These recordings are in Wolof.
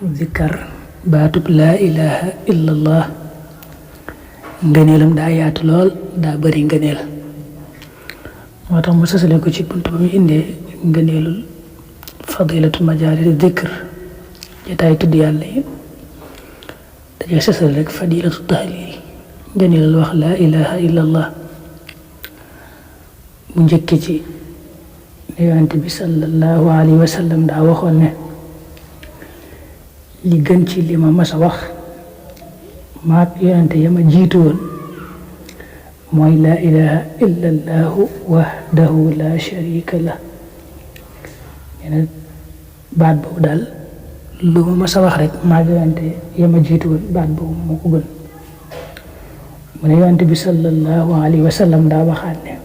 zikkar baatub laa ilaha illallah ngëneelam daa yaatu lool daa bari ngëneel moo tax mu sësale ko ci bunt ba mu indee ngëneelul fadilatu majaalis zikr jataay tudd yàlla yi dajee sësale rek fadilatu tahlil ngëneelul wax laa ilaha illallah mu njëkke ci yonent bi sallallahu alayhi wa sallam daa waxoon ne li gën ci li ma mas a wax maak yonente yama jiitu woon mooy laa ilaha illa allahu wahdahu la sharika la nee baat boobu daal lu ma mas a wax rek maak yonente yama jiitu woon baat boobu moo ko gën mu ne yonente bi sallallahu alayhi wa sallam daa waxaat ne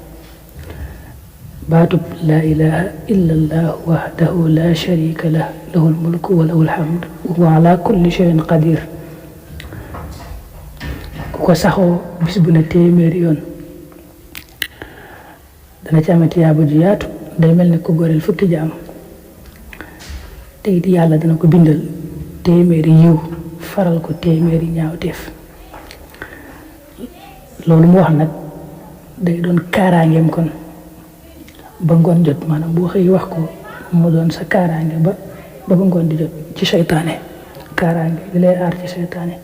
baatub laa ilaha illa allahu wahdahu la sharika la lahul mulku wa lahul hamd wa huwa ala kulli shay'in qadir ku ko saxoo bis bu ne téeméeri yoon dana ci amee tiyaaba ju yaatu day mel ne ko goreel fukki jaam te it yàlla dana ko bindal téeméeri yiw faral ko téeméeri ñaawteef loolu mu wax nag day doon kaaraangeem kon ba ngoon jot maanaam boo xëy wax ko mu doon sa kaaraange ba ngoon di jot ci seytaane kaaraange di lay aar ci seytaane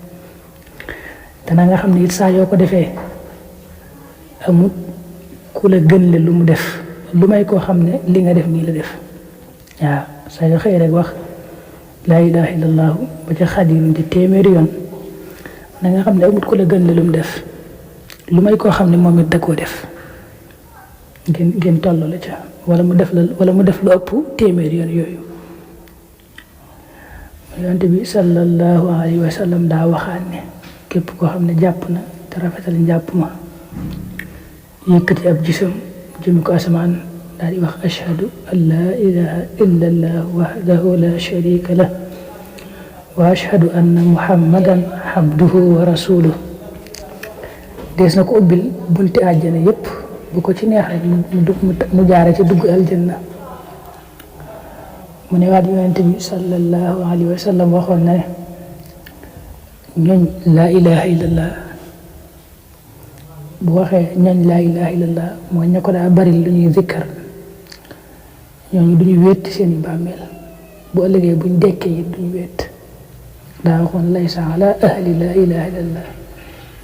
dana nga xam ne it saa yoo ko defee amut ku la gën le lu mu def lu may koo xam ne li nga def nii la def waaw saa yoo xëy rek wax laa ilaha illallahu ba ca xadim di téeméeri yoon da nga xam ne amut ku la gën le lu mu def lu may koo xam ne moom it da koo def ngeen toll la ca wala mu def lu ëpp téeméeri yoon yooyu yonent bi sallallahu alayhi wa sallam daa waxaat ne képp koo xam ne jàpp na te rafetal njàpp ma yëkkati ab gisam jëmi ko asamaan daal di wax ashhadu an laa ilaha illa allah wahdahu la sharika lah wa ashhadu anna muhammadan abduhu wa rasuluh dees na ko ubbil bunti àjjana yépp bu ko ci neex rek mu jaare ci dugg aljanna mu ne waat yonent bi sallallahu alayhi wa sallam waxoon na ne ñooñ laa ilaha illallah bu waxee ñooñ laa ilaha illallah mooy ña ko daa bari lu ñuy zikkar ñooñu duñu wéet seeni bàmmeel bu ëllëgee buñ dekkee it duñu wéet daa waxoon laysa ala ahli laa ilaha illallah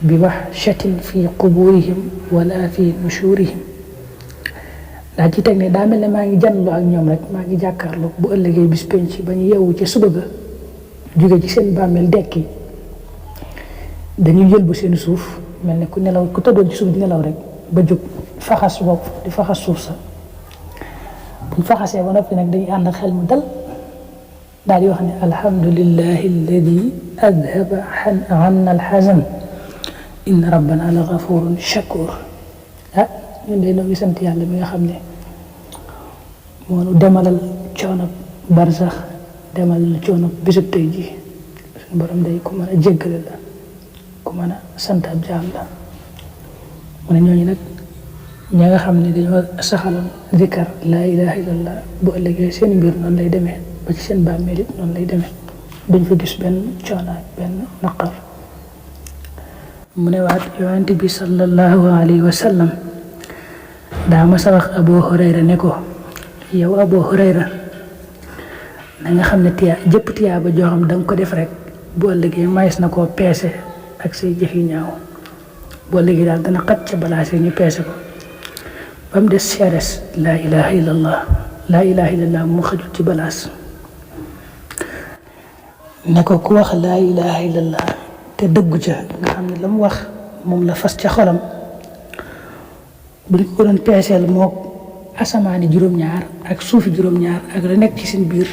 bi wahshatin fi quburihim wala fi nushurihim daa ci teg ne daa mel ne maa ngi janloo ak ñoom rek maa ngi jàkkaarloo bu ëllëgee bis penc ba ñu yeewu ci suba ga jóge ci seen bàmmeel dekki dañuy jël bu seen suuf mel ne ku nelaw ku tëddoon ci suuf di nelaw rek ba jóg faxas bopp di faxas suuf sa buñ faxasee ba noppi nag dañuy ànd ak xel mu dal daal di wax ne alhamdulillahi alladi adhaba anna alxazan inna rabbana la gafurun shakur ñun de noo ngi sant yàlla mi nga xam ne moo nu demalal coono barsax demalal coono bisub tey ji suñu borom day ku mën a jéggale la ku mën a sant ab jaam la mu ne ñooñu nag ñi nga xam ne dañoo saxaloon zikar laa ilaha illallah bu ëllëgee seen mbir noonu lay demee ba ci seen bàmmeel it noonu lay demee duñ fa gis benn coono ak benn naqar mu ne waat yonent bi sallallahu alayhi wa sallam daa ma sa wax Abu Hurayra ne ko yow Abu Hurayra na nga xam ne jëpp tiyaaba joo xam danga ko def rek bu ëllëgee mayes na koo peese ak say jëf yu ñaaw bu ëllëgee daal dana xat ca balaase ñu peese ko ba mu des seeres laa ilaha illallah laa ilaha illallah mu xajul ci balaas ne ko ku wax laa ilaha illallah te dëggu ca nga xam ne la mu wax moom la fas ca xolam buñ ko doon peeseel mook asamaani juróom-ñaar ak suufi juróom-ñaar ak la nekk ci seen biir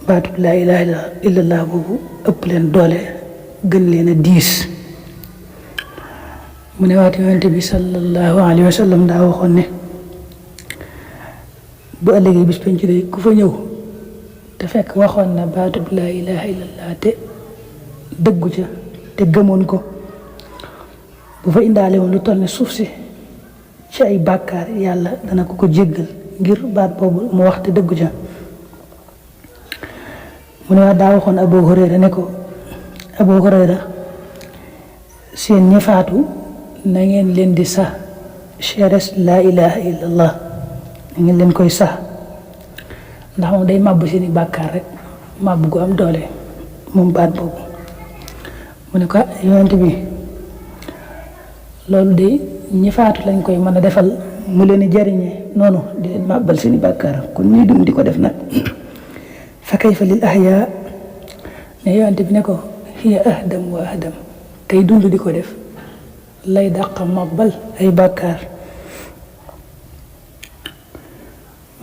baatub laa ilaha illallah boobu ëpp leen doole gën leen a diis mu ne waat yonent bi sallallahu alayhi wa sallam daa waxoon ne bu ëllëgee bis penc day ku fa ñëw te fekk waxoon na baatub laa ilaha illallah te dëggu ca te gëmoon ko bu fa indaale woon lu toll ne suuf si ci ay bàkkaar yàlla dana ko jéggal ngir baat boobu mu wax te dëggu ca mu ne daa waxoon Abu Hurayra ne ko Abu Hurayra seen ñi faatu na ngeen leen di sax cheres laa ilaha illallah na ngeen leen koy sax ndax moom day màbb seeni bàkkaar rek màbb gu am doole moom baat boobu. mu ne ko yonent bi loolu de ñi faatu lañ koy mën a defal mu leen di jariñee noonu di leen màbbal seeni bàkkaar kon ñuy dund di ko def nag fa kayfa lil ahyaa ne yonent bi ne ko hiya ahdam wa ahdam kay dund di ko def lay dàq màbbal ay bàkkaar.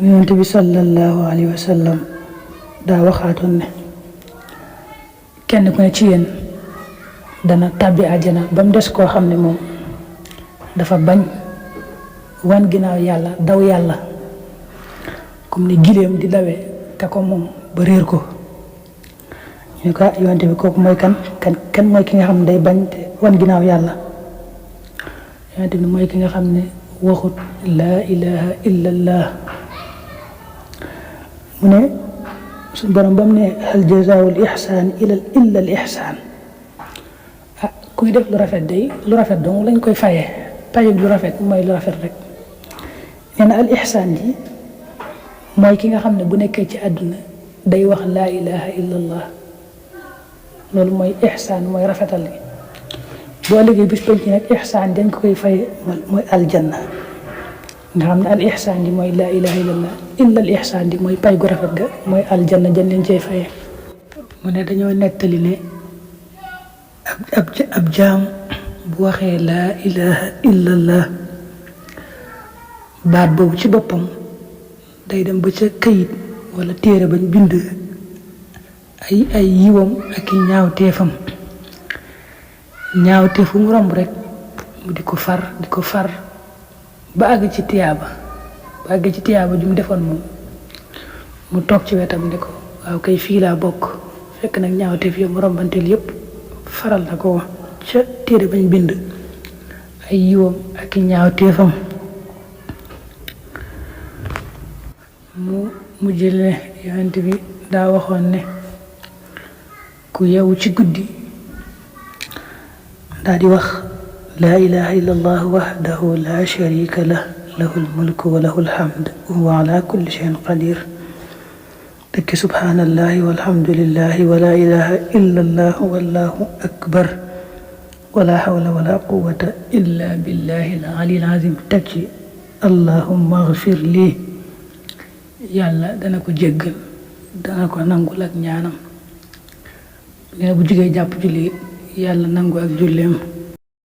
yonent bi sallallahu alayhi wa sallam daa waxaatoon ne kenn ku ne ci yéen dana tàbbi àjjana ba mu des koo xam ne moom dafa bañ wan ginnaaw yàlla daw yàlla comme ni gileem di dawee te ko moom ba réer ko. ñu ko yonent bi kooku mooy kan mooy ki nga xam ne day bañ te wan ginnaaw yàlla. yonent bi mooy ki nga xam ne waxut laa ilaha illallah. mu ne suñ borom ba mu ne hal jazaa'ul ihsaan illa al ihsaan kuy def lu rafet day lu rafet dong lañ koy fayee payug lu rafet mooy lu rafet rek. nee na al ihsaan ji mooy ki nga xam ne bu nekkee ci àdduna day wax laa ilaha illallah loolu mooy ihsaan mooy rafetal gi. boo liggéey bis penc nag ihsaan dañ ko koy fayee mooy aljanna nga xam ne al ihsaan ji mooy laa ilaha illallah illa al ihsaan ji mooy pay gu rafet ga mooy aljanna jën leen cay fayee. mu ne dañoo nettali ne ab jaam bu waxee laa ilaha illallah baat boobu ci boppam day dem ba ca këyit wala téere bañ bind ay yiwam ak i ñaawteefu mu romb rek mu di ko far ba àgg ci tiyaaba ju mu defoon moom mu toog ci wetam ne ko waaw kay fii laa bokk fekk nag ñaawteef yow mu rombanteel yépp faral na ko ca téere bañ bind ay yiwam ak i ñaawteefam. mu jële yonent bi daa waxoon ne ku yeewu ci guddi daa di wax laa ilaha illallah wahdahu la sharika lah lahul mulku wa lahul hamd wa huwa ala kulli shay'in qadir tekki subhanallahi walhamdulillahi wa la ilaha illallah wallahu akbar wala hawla wala quwwata illa billahi al-aliyyil azim tekki allahumma ighfir li yàlla dana ko jéggal dana ko nangul ak ñaanam nee bu jugee jàpp julli yàlla nangu ak julleem.